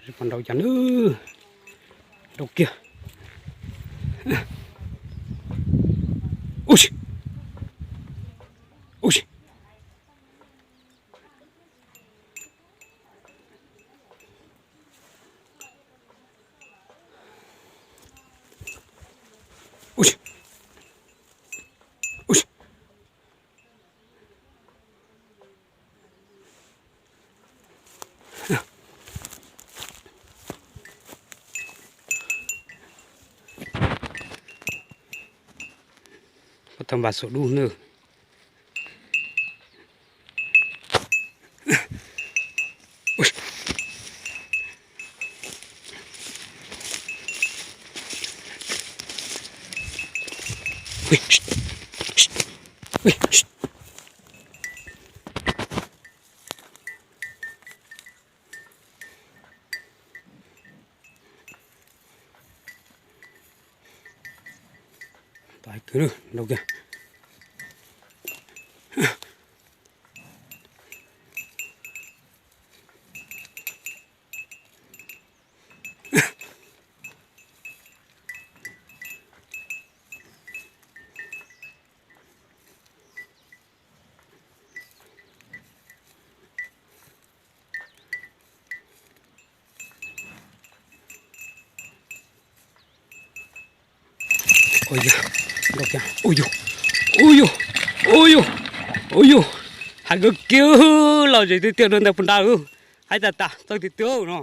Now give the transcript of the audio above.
Puas nrau cas na? Nrau kiag. Ub si. Ub si. Ub si. Ub si. Puab tau npam xum dub nawb. Tau hais kwv lawm, nrau kiag. Ua yog, ua yog, ua yog, ua yog, ua yog, hais kawg kiag los zem tiag tiag no ntawm puag nrad, haib tas tas txawj tiag tiag no.